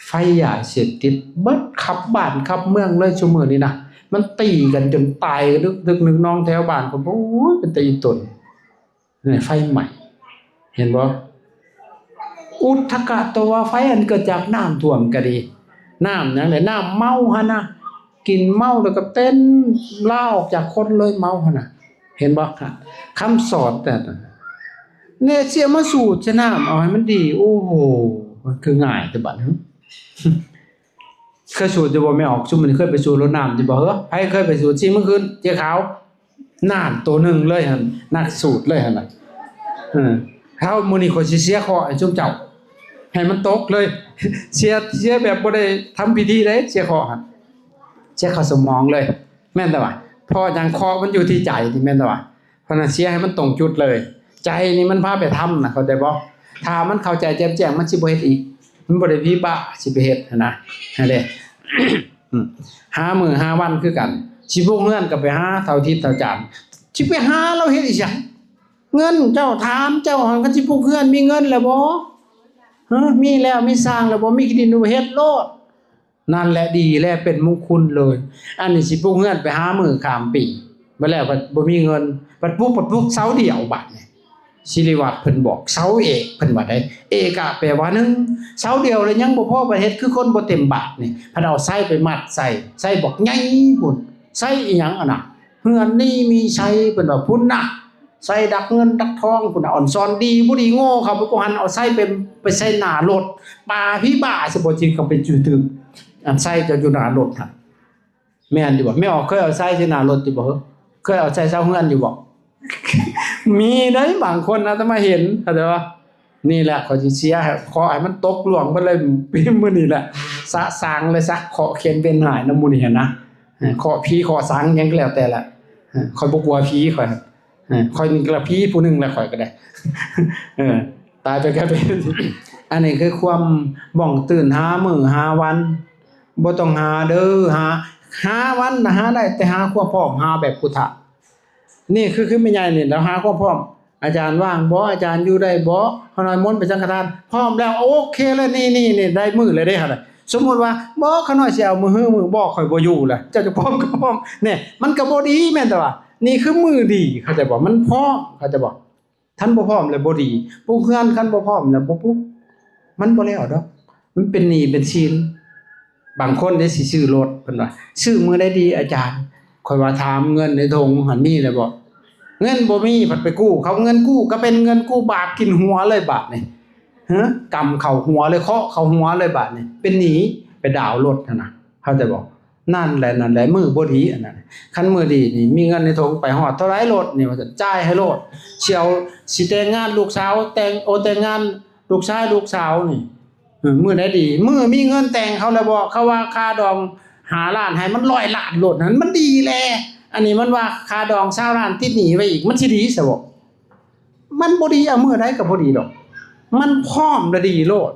ໄຟຢາເສບຕິດເບິດຄັບບ້ານຄັບເມືອງເລີຍຊຸມມື້ນີ້ນະ ມັນຕີກັນຈົນຕາຍດຶກໆນອງແຖວບ້ານ ໂອ້ຍ ເປັນຕາອີຕົນ. ນີ້ໄຟໄໝ້ ເຫັນບໍ່? ອຸທະກະໂຕວາ ໄຟອັນເກີດຈາກນ້ຳຖ້ວມກໍດີ ນ້ຳຫຍັງແຫຼະ ນ້ຳເມົາຫັ້ນນະ ກິນເມົາແລ້ວກໍເຕັ້ນລາອອກຈາກຄົນເລີຍ ເມົາຫັ້ນນະ. ເຫັນບໍ່? ຄຳສອນແຕ່ ເນເຊຍມາສູດໃສ່ນ້ຳ ເອົາໃຫ້ມັນດີ. ໂອ້ໂຫ ມັນຄືງ່າຍແຕ່ບາດນີ້. ເຄີຍສູດຢູ່ບໍ່ແມ່ອອກ? ຊຸມມື້ນີ້ເຄີຍໄປສູດລົດນ້ຳຢູ່ບໍ່ເຮີ? ໃຜເຄີຍໄປສູດ? ຊີ້ມືຂຶ້ນ ເຈ້ຂາວ. ນັ້ນ ໂຕໜຶ່ງເລີຍຫັ້ນ ນັກສູດເລີຍຫັ້ນນະ. ເອີ ເຮົາ ມື້ນີ້ຂ້ອຍຊິເສຍເຄາະໃຫ້ຊຸມເຈົ້າ ໃຫ້ມັນຕົກເລີຍ. ເສຍ ເສຍແບບບໍ່ໄດ້ທຳພິທີເດ້ ເສຍເຄາະຫັ້ນ ເສຍເຂົ້າສະໝອງເລີຍ. ແມ່ນແຕ່ວ່າ ເພາະຫຍັງ? ເຄາະມັນຢູ່ທີ່ໃຈນີ້ ແມ່ນແຕ່ວ່າ ເພາະນັ້ນເສຍໃຫ້ມັນຕົງຈຸດເລີຍ. ໃຈນີ້ມັນພາໄປທຳນະ ເຂົ້າໃຈບໍ່? ຖ້າມັນເຂົ້າໃຈແຈ່ມແຈ້ງ ມັນຊິບໍ່ເຮັດອີກ. ມັນບໍ່ໄດ້ຜີບ້າຊິໄປເຮັດຫັ້ນນະ ຫັ້ນເດ້. ອືມ ຫາມື້ຫາວັນຄືກັນ ຊິປຸກເຮືອນກໍໄປຫາເຖົ້າທິດເຖົ້າຈານ. ຊິໄປຫາລາວເຮັດອີ່ຫຍັງ? ເງິນເຈົ້າ ຖາມເຈົ້າຫັ້ນ ຄັນຊິປຸກເຮືອນມີເງິນແລ້ວບໍ່? ຮະ ມີແລ້ວ ມີຊ່າງແລ້ວບໍ່? ມີຂີ້ດິນຢູ່ ເຮັດໂລດ. ນັ້ນແຫຼະດີແລະ ເປັນມຸງຄຸນເລີຍ. ອັນນີ້ຊິປຸກເຮືອນໄປຫາມື້ຂ້າມປີ ບັດແລ້ວບັດບໍ່ມີເງິນ ບັດປຸກ ບັດປຸກເສົາດຽວ ບາດນີ້ສິລິວັດເພິ່ນບອກ ເສົາເອກ ເພິ່ນວ່າໄດ໋. ເອກະແປວ່າໜຶ່ງ ເສົາດຽວແລ້ວຍັງບໍ່ພໍ ບັດເຮັດຄືຄົນບໍ່ເຕັມບາດນີ້ ພັດເອົາໄຊໄປມັດໃສ່ ໄຊບັກໃຫຍ່ພຸ້ນ ໄຊອີ່ຫຍັງຫັ້ນນະ ເຮືອນນີ້ມີໄຊ ເພິ່ນວ່າພຸ້ນນະ. ໃສ່ດັກເງິນດັກທອງພຸ້ນນະ ອ່ອນຊອນ ດີບໍ່ດີໂງ່ເຂົ້າໄປກວ່າຫັ້ນ ເອົາໃສ່ໄປ ໄປໃສ່ໜ້າລົດ ປາຜີບ້າຊິບໍ່ຈິງເຂົ້າໄປຈື່ຖືກ ອັນໃສ່ເຈົ້າຢູ່ໜ້າລົດຫັ້ນ. ແມ່ນຢູ່ບໍ່? ແມ່ອອກເຄີຍເອົາໃສ່ທີ່ໜ້າລົດຢູ່ບໍ່? ເຄີຍເອົາໃສ່ເສົາເຮືອນຢູ່ບໍ່? ມີເດ້ ບາງຄົນອາດຈະມາເຫັນ ເຂົ້າໃຈບໍ່? ນີ້ແຫຼະ ຂ້ອຍຊິເສຍໃຫ້ ເຄາະໃຫ້ມັນຕົກລ່ວງເບິດເລີຍ ມື້ນີ້ແຫຼະ ສະສາງເລີຍຊະ ເຄາະເຄນເວັນຮ້າຍນຳໝູ່ນີ້ຫັ້ນນະ ເຄາະຜີເຄາະສາງຫຍັງກໍແລ້ວແຕ່ແຫຼະ ຂ້ອຍບໍ່ກົວຜີ ຂ້ອຍ ເອີ ຂ້ອຍນີ້ລະຜີຜູ້ໜຶ່ງລະ ຂ້ອຍກໍໄດ້ ເອີ ຕາຍໄປກໍເປັນ. ອັນນີ້ຄືຄວາມບ້ອງຕື່ນ ຫາມື້ຫາວັນ ບໍ່ຕ້ອງຫາເດີ ຫາ ຫາວັນນະຫາໄດ້ ແຕ່ຫາຄວາມພ້ອມ ຫາແບບພຸດທະ. ນີ້ຄື ຄືແມ່ໃຫຍ່ນີ້ລາວຫາຄວາມພ້ອມ ອາຈານວ່າງບໍ່? ອາຈານຢູ່ໄດ້ບໍ່? ຂ້ານ້ອຍມົນໄປສັງຄະທານ ພ້ອມແລ້ວ ໂອເຄເລີຍ ນີ້ ນີ້ ນີ້ ໄດ້ມື້ແລ້ວເດ້ ຫັ້ນນະ. ສົມມຸດວ່າ ບໍ່ ຂ້ານ້ອຍຊິເອົາມື້ຮືມື້ ບໍ່ ຂ້ອຍບໍ່ຢູ່ລະ ເຈົ້າຈະພ້ອມກໍພ້ອມ ແນ່ ມັນກໍບໍ່ດີ ແມ່ນແຕ່ວ່າ ນີ້ຄືມື້ດີ ເຂົ້າໃຈບໍ່? ມັນພ້ອມ ເຂົ້າໃຈບໍ່? ຄັນບໍ່ພ້ອມແລ້ວບໍ່ດີ ປຸກເຮືອນ ຄັນບໍ່ພ້ອມແລ້ວບໍ່ປຸກ ມັນບໍ່ແລ້ວດອກ ມັນເປັນໜີ້ເປັນສິນ. ບາງຄົນເດ້ຊິຊື້ລົດ ເພິ່ນວ່າ ຊື້ມື້ໃດດີອາຈານ? ຂ້ອຍວ່າຖາມເງິນໃນຖົງຫັ້ນມີແລ້ວບໍ່? ເງິນບໍ່ມີ ພັດໄປກູ້ເຂົາ ເງິນກູ້ກໍເປັນເງິນກູ້ບາບ ກິນຫົວເລີຍບາດນີ້ ຮະ ກຳເຂົ້າຫົວເລີຍ ເຄາະເຂົ້າຫົວເລີຍບາດນີ້ ເປັນໜີ້ ໄປດາວລົດຫັ້ນນະ ເຂົ້າໃຈບໍ່? ນັ້ນແຫຼະ ນັ້ນແຫຼະ ມື້ບໍ່ດີອັນນັ້ນ. ຄັນມື້ດີນີ້ ມີເງິນໃນຖົງ ໄປຮອດເທົ່າໃດໂລດນີ້ ວ່າຊັ້ນ ຈ່າຍໃຫ້ໂລດ ຊິເອົາ ຊິແຕ່ງງານລູກສາວ ແຕ່ງ ໂອ ແຕ່ງງານລູກຊາຍລູກສາວນີ້ ເອີ ມື້ໃດດີ? ມື້ມີເງິນແຕ່ງເຂົາແລ້ວບໍ່? ເຂົາວ່າຄ່າດອງຫ້າລ້ານ ໃຫ້ມັນຮ້ອຍລ້ານໂລດ ຫັ້ນມັນດີແຫຼະ. ອັນນີ້ມັນວ່າຄ່າດອງຊາວລ້ານ ຕິດໜີ້ໄວ້ອີກ ມັນຊິດີຊະບໍ່? ມັນບໍ່ດີ ເອົາມື້ໃດກໍບໍ່ດີດອກ ມັນພ້ອມແລ້ວດີໂລດ.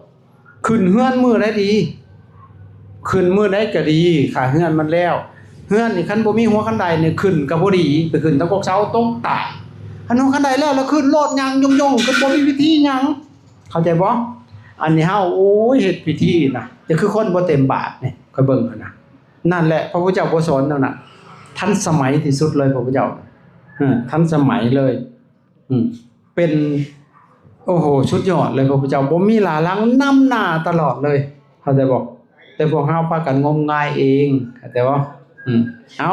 ຂຶ້ນເຮືອນມື້ໃດດີ? ຂຶ້ນມື້ໃດກໍດີ ຖ້າເຮືອນມັນແລ້ວ. ເຮືອນນີ້ຄັນບໍ່ມີຫົວຄັນໄດນີ້ ຂຶ້ນກໍບໍ່ດີ ໄປຂຶ້ນຕາກົກເສົາຕົກຕາຍ. ຄັນຫົວຄັນໄດແລ້ວ ແລ້ວຂຶ້ນໂລດ ຍ່າງຍົ່ງໆ ຂຶ້ນ ບໍ່ມີພິທີຫຍັງ ເຂົ້າໃຈບໍ່? ອັນນີ້ເຮົາ ໂອ້ຍ ເຮັດພິທີນະ ຈະຄືຄົນບໍ່ເຕັມບາດນີ້ ຂ້ອຍເບິ່ງຫັ້ນນະ. ນັ້ນແຫຼະ ພະພຸດທະເຈົ້າບໍ່ສອນແນວນັ້ນ ທັນສະໄໝທີ່ສຸດເລີຍ ພະພຸດທະເຈົ້າ ເອີ ທັນສະໄໝເລີຍ. ອືມ ເປັນ ໂອ້ໂຫ ສຸດຍອດເລີຍ ພະພຸດທະເຈົ້າບໍ່ມີຫຼ້າຫຼັງ ນຳໜ້າຕະຫຼອດເລີຍ ເຂົ້າໃຈບໍ່? ແຕ່ພວກເຮົາພາກັນງົມງາຍເອງ ເຂົ້າໃຈບໍ່? ອືມ